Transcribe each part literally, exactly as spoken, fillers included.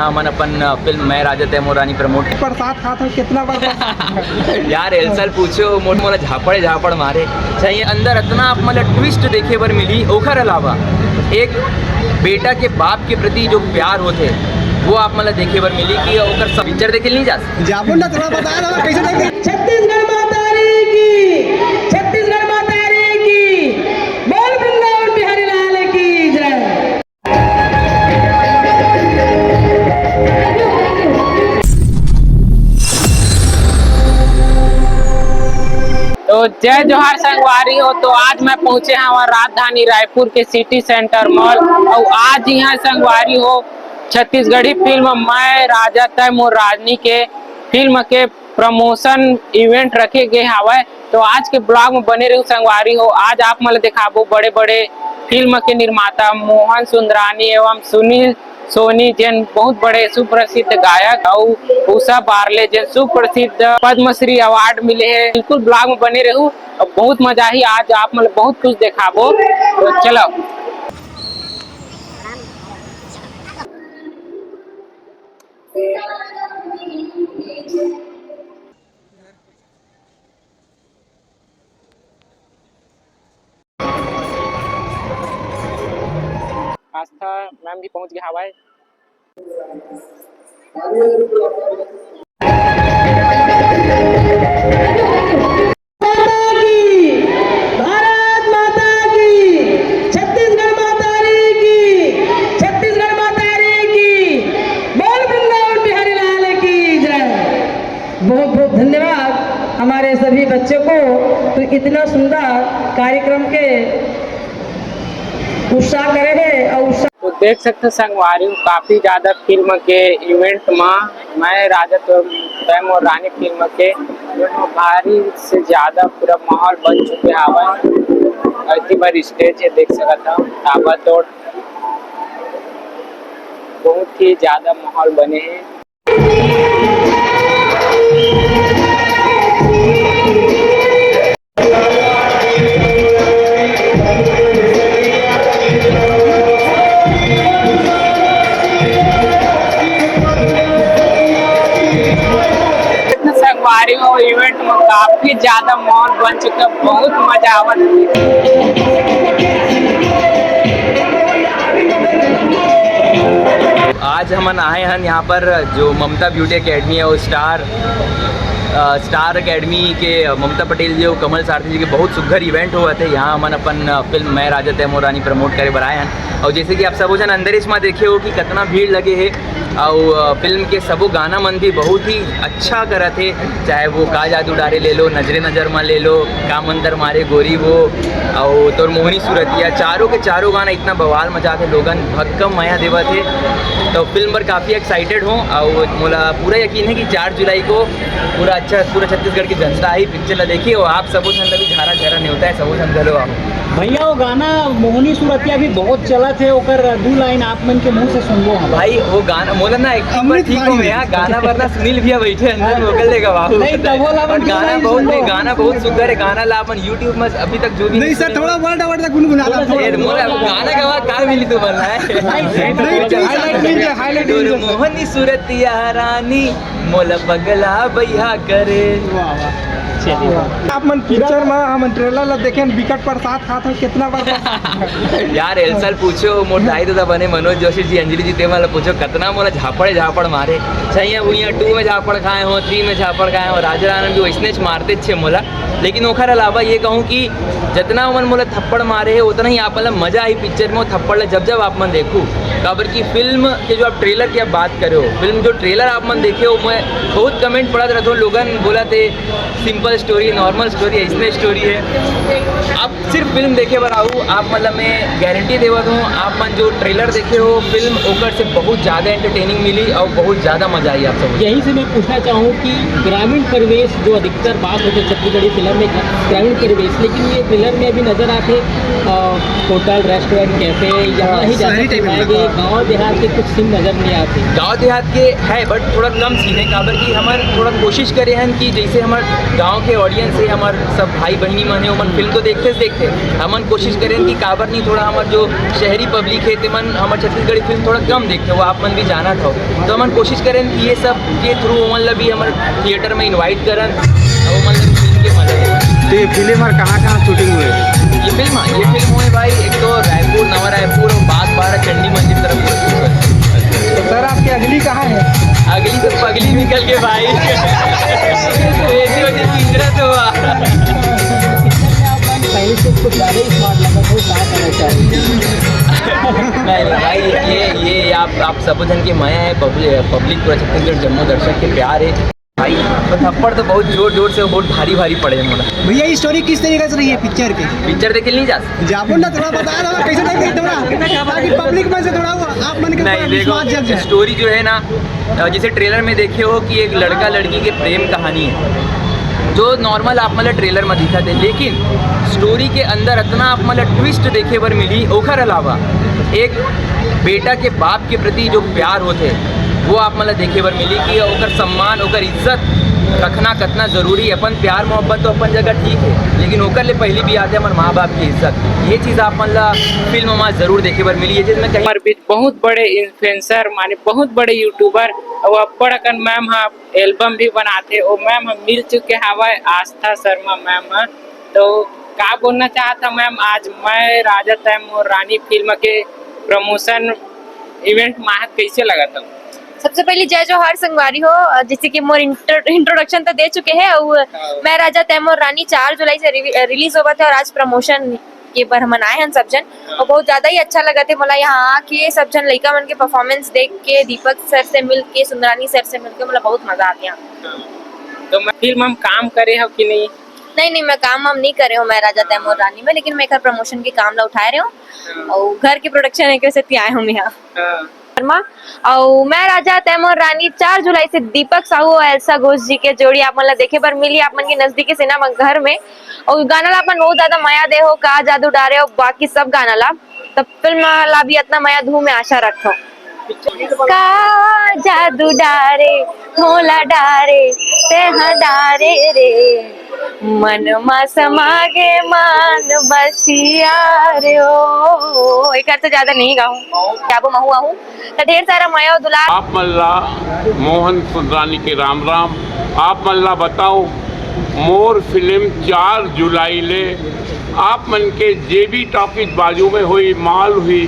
हमन अपन, अ, फिल्म मैं राजा तै मोर रानी प्रमोट। प्रसाद खात हो, कितना बार प्रसाद? यार, एल्सल पूछो, मोर मोला झापड़े झापड़ मारे। अच्छा, ये अंदर इतना आप मतलब ट्विस्ट देखे बर मिली, ओखर अलावा एक बेटा के बाप के प्रति जो प्यार होथे, वो आप मतलब देखे बर मिली कि ओकर सब पिक्चर देखे नहीं जा सकते। जाबो ना, थोड़ा बता दो, कैसे देखे? छत्तीसगढ़ माता रे की, छत्तीसगढ़ माता रे की, बोल वृंदावन बिहारी लाल की जय। तो जय जोहार संगवारी हो। तो आज मैं पहुंचे हवं राजधानी रायपुर के सिटी सेंटर मॉल, अउ आज इहां संगवारी हो छत्तीसगढ़ी फिल्म मैं राजा तै मोर रानी के फिल्म के प्रमोशन इवेंट रखे गे हावय। तो आज के ब्लॉग में बने रहू संगवारी हो। आज आप मन ल दिखाबो बड़े-बड़े फिल्म के निर्माता मोहन सुंदरानी एवं सुनील सोनी, जेन बहुत बड़े सुप्रसिद्ध गायक, अउ उषा बारले, जेन सुप्रसिद्ध पद्मश्री अवार्ड मिले हे। बिल्कुल ब्लॉग में बने रहू, बहुत मजा आही। आज आप मन ल बहुत कुछ दिखाबो। तो चलो। आस्था मैम भी पहुंच गए हवाए। माता की, भारत माता की, छत्तीसगढ़ माता रे की, छत्तीसगढ़ माता रे की, बोल वृंदावन बिहारी लाल की जय। बहुत बहुत धन्यवाद हमारे सभी बच्चों को, तो इतना सुंदर कार्यक्रम के उत्साह करे हे और उत्साह तो देख सकते हो संगवारी हो, काफी ज्यादा फिल्म के इवेंट में मैं राजा तो तै मोर रानी फिल्म के इवेंट में भारी से ज्यादा पूरा माहौल बन चुके हवय। अति बड़ी स्टेज है, देख सकता हूँ ताबड़तोड़, बहुत ही ज्यादा माहौल बने हैं। संगवारी हो, इवेंट में काफी ज्यादा माहौल बन चुका है, बहुत मजा आवत। आज हमन आए हन यहाँ पर, जो ममता ब्यूटी एकेडमी है, वो स्टार, अ, स्टार एकेडमी के ममता पटेल जी और कमल सारथी जी के बहुत सुघर इवेंट होवत हे। यहाँ हमन अपन, अ, फिल्म मैं राजा तै मोर रानी प्रमोट करे बर आए हन। और जैसे कि आप सबो झन अंदर इसमा देखे हो कि कितना भीड़ लगे हे, और, अ, फिल्म के सबो गाना मन भी बहुत ही अच्छा करत हे, चाहे वो का जादू डारे ले लो, नजरे नजर मा ले लो, का मंतर मारे गोरी वो, और तोर मोहनी सूरतिया, चारों के चारों गाना इतना बवाल मचा के लोगन भक्कम मया देवत हे। तो फिल्म पर काफ़ी एक्साइटेड हूँ और मोला पूरा यकीन है कि चार जुलाई को पूरा अच्छा, पूरा छत्तीसगढ़ की जनता ही पिक्चर ला देखी और आप सबो झन ला भी झारा झारा नेवता है, सबो झन घलो आओ। भैया, वो गाना मोहनी सूरतिया भी बहुत चलत हे, ओकर दू लाइन आप मन के मुंह से सुनबो हम। भाई, वो गाना मोला ना एक बार अमृत ठीक हो वाणी। गया, गाना वरना सुनील भैया बैठे अंदर, हाँ। वो कर लेगा बाबू। नहीं, तब वो ला और अपन गाना पूरा ही बहुत सुन लो। नहीं, गाना बहुत सुंदर है, गाना ला अपन YouTube में अभी तक जो भी नहीं नहीं सर, सुने थोड़ा हो। Word word ला गुनगुना ला, थोड़ा। ए, मोला गाना गवा का मिली तो बोल रहा है। नहीं, नहीं, highlight नहीं है, highlight नहीं है। मोहनी सूरतिया रानी, मोला पगला भैया करे। वाह, वाह। चलिए। आप मन पिक्चर में, हमन ट्रेलर ला देखेन, बिकट प्रसाद खात हन, कितना बार प्रसाद? यार, एल्सल पूछो, मोर दाई ददा बने मनोज जोशी जी, अंजलि जी, ते मन ला पूछो, कतना मोला झापड़े झापड़ मारे। अच्छा, ये उइया टू में झापड़ खाए हो, थ्री में झापड़ खाए हो, राजा राणा भी वैसने मारते छे मोला। लेकिन ओखर अलावा ये कहूँ कि जितना ओमन मोला थप्पड़ मारे हे, उतना ही आप मन ला मजा आही पिक्चर में, वो थप्पड़ ला जब जब आप मन देखू। काबर कि फिल्म के जो आप ट्रेलर की आप बात करे हो, फिल्म जो ट्रेलर आप मन देखे हो, मैं बहुत कमेंट पढ़त रहत हूँ, लोगन बोलत हे सिंपल स्टोरी, नॉर्मल स्टोरी, ऐसने स्टोरी है। आप सिर्फ फिल्म देखे बर आऊ, आप मन ला मैं गारंटी देवत हूँ, आप मन जो ट्रेलर देखे हो फिल्म, ओकर से बहुत ज़्यादा एंटरटेनिंग मिली और बहुत ज़्यादा मजा आई आप सब। यहीं से मैं पूछना चाहूँ कि ग्रामीण परिवेश जो अधिकतर बात होथे छत्तीसगढ़ी फिल्म में ग्रामीण परिवेश, लेकिन ये ट्रेलर में अभी नजर आथे, अ, होटल, रेस्टोरेंट, कैफे, यहाँ हाँ, ही ज्यादा शहरी टाइप में दिखाया गया। गाँव देहात के कुछ सीन नजर नहीं आते। गाँव देहात के है, but थोड़ा कम सीन है, काबर कि हमन थोड़ा कोशिश करे हन कि जैसे हमर गांव के ऑडियंस हे, हमर सब भाई बहिनी मन हे, ओमन फिल्म तो देखते से देखते, हमन कोशिश करेन कि काबर नहीं थोड़ा हमर जो शहरी पब्लिक हे, तेमन हमर छत्तीसगढ़ी फिल्म थोड़ा कम देखते, वो आप मन भी जानत हो। तो हमन कोशिश करेन कि ये सब के थ्रू ओमन ला भी हमर थिएटर में इनवाइट करन, और ओमन ला भी फिल्म के मजा देन। तो ये फिल्म और कहाँ कहाँ शूटिंग हुए? ये फिल्म, ये फिल्म हुए भाई, एक तो रायपुर, नवा रायपुर और बागबाहरा चंडी मंदिर तरफ हुए। तो सर, आपकी अगली कहाँ है? अगली तो पगली निकल के भाई। ऐसी वजह से इतना तो हुआ। पहले से कुछ ज्यादा ही स्मार्ट लगा, तो क्या कहना चाहेंगे? नहीं, नहीं भाई, ये, ये आप, आप सबो झन के मया है, पब्लिक, पब्लिक पूरा छत्तीसगढ़ जम्मो दर्शक के प्यार है भाई। तो थप्पड़ तो बहुत जोर जोर से, बहुत भारी भारी पड़े हैं मोला। भैया, ये स्टोरी किस तरीके से रही है पिक्चर की? पिक्चर देखे नहीं जा सकते। जाबो ना, थोड़ा बता दो कैसे टाइप की, थोड़ा ताकि पब्लिक मन से थोड़ा वो आप मन के नहीं, ऊपर देखो, विश्वास जग जाए। स्टोरी जो है ना, अ, जैसे ट्रेलर में देखे हो कि एक लड़का लड़की के प्रेम कहानी है, जो नॉर्मल आप मतलब ट्रेलर में दिखत हे, लेकिन स्टोरी के अंदर इतना आप मतलब ट्विस्ट देखे बर मिली। ओखर अलावा एक बेटा के बाप के प्रति जो प्यार होथे, वो आप मतलब देखे बर मिली कि ओकर सम्मान, ओकर इज्जत रखना कितना जरूरी है। अपन प्यार मोहब्बत तो अपन जगह ठीक है, लेकिन ओकर ले पहली भी आते हमर माँ बाप की इज्जत। ये चीज आप मन ला फिल्म में जरूर देखे बर मिली है, जिसमें कहीं हमारे बीच बहुत बड़े इन्फ्लुएंसर, माने बहुत बड़े यूट्यूबर, और अब्बड़ अकन मैम हा एल्बम भी बनाथे। ओ मैम हा मिल चुके हवय आस्था शर्मा मैम हा। तो का बोलना चाहत हा मैम, आज मैं राजा तैमूर रानी फिल्म के प्रमोशन इवेंट में आए, कैसे लगत हा? सबसे पहले जय जोहार संगवारी हो। अ, जैसे कि मोर इंट्रो-, इंट्रोडक्शन तो दे चुके हैं, और हाँ। मैं राजा तैमूर रानी चार जुलाई से रिली-, रिलीज होवत है, और आज प्रमोशन के बर हमन आए हन सब झन, हाँ। और बहुत ज्यादा ही अच्छा लगत है मोला यहाँ आके, सब झन लइका मन के परफॉर्मेंस देख के, दीपक सर से मिल के, सुंदरानी सर से मिल के मोला बहुत मजा आते हैं। हाँ। तो मैं फिल्म हम काम करे हो कि नहीं? नहीं, नहीं, मैं काम वाम नहीं करे हूँ, मैं राजा तैमूर रानी में, लेकिन मैं एकर प्रमोशन के काम ला उठाए रहे हूँ, हाँ। और घर के प्रोडक्शन है, कैसे आए हूँ मैं यहाँ। हाँ। शर्मा। अउ मैं राजा तैमूर रानी, चार जुलाई से दीपक साहू और एल्सा घोष जी के जोड़ी आप मन ला देखे बर मिली, आप मन के नजदीकी सिनेमा घर में। और गाना ला अपन बहुत ज्यादा मया दे हो, का जादू डारे हो, बाकी सब गाना ला, तब फिल्म ला भी इतना मया धूम में आशा रखो। का जादू डारे, मोला डारे, तेहा डारे रे, मन मा समा गे मन बसिया रे ओ। एकर से ज्यादा नहीं गाऊं, जाबो महू आहू। त ढेर सारा मया अउ दुलार। आप मन ला मोहन सुंदरानी के राम राम। आप मन ला बताओ, मोर फिल्म चार जुलाई ले आप मन के जे भी टॉकीज बाजू में होई, मॉल होई,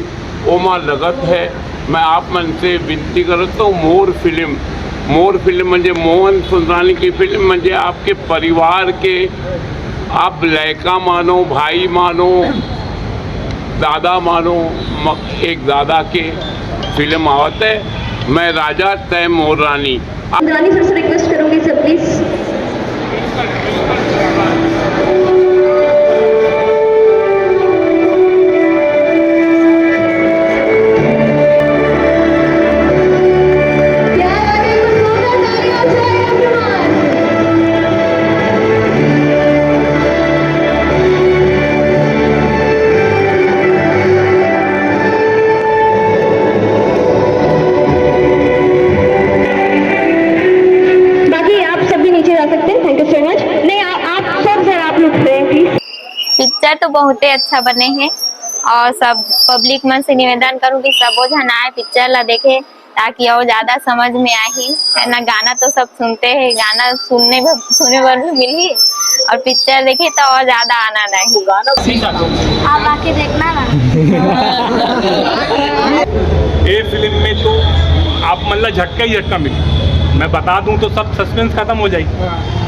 ओमा लगत है। मैं आप मन से विनती करत हूँ, मोर फिल्म, मोर फिल्म म्हणजे मोहन सुंदरानी की फिल्म, म्हणजे आपके परिवार के, आप लयका मानो, भाई मानो, दादा मानो, म-, एक दादा के फिल्म आवत है, मैं राजा तैमूर रानी। रानी सर से रिक्वेस्ट करूंगी सर, प्लीज। बाकी आप सब भी नीचे जा सकते हैं। Thank you so much. नहीं, आ, आप सब सर, आप लोग उठ रहे हैं, प्लीज। पिक्चर तो बहुते अच्छा बने हे और सब पब्लिक मन से निवेदन करूँ कि सबो झन आए पिक्चर ला देखे, ताकि और ज्यादा समझ में आही, है ना। गाना तो सब सुनते हैं, गाना सुनने बर, सुने बर भी मिलही और पिक्चर देखी तो और ज्यादा आनंद आही। आप आके देखना ना। ए फिल्म में तो आप मन ला झटका ही झटका मिली। मैं बता दूं तो सब सस्पेंस खत्म हो जाई।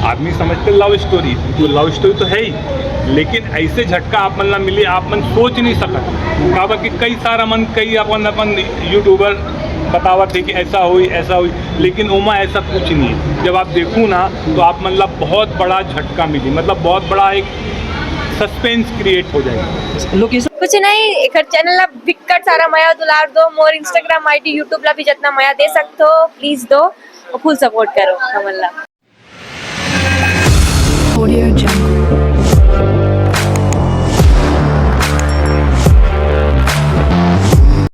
आदमी समझते लव स्टोरी, तो लव स्टोरी तो है ही, लेकिन ऐसे झटका आप मन ला मिली, आप मन सोच नहीं सकत। काबर कि कई सारा मन, कई अपन, अपन यूट्यूबर बतावत है कि ऐसा हुई, ऐसा हुई, लेकिन ओमा ऐसा कुछ नहीं है। जब आप देखू ना, तो आप मन ला बहुत बड़ा झटका मिली, मतलब बहुत बड़ा एक सस्पेंस क्रिएट हो जाएगा। लोकेशन कुछ नहीं, एकर चैनल ला बिक्कट सारा मया दुलार दो, मोर इंस्टाग्राम आईडी, यूट्यूब ला भी जितना मया दे सकते हो प्लीज दो, और फुल सपोर्ट करो हमन ला। Audio Jungle।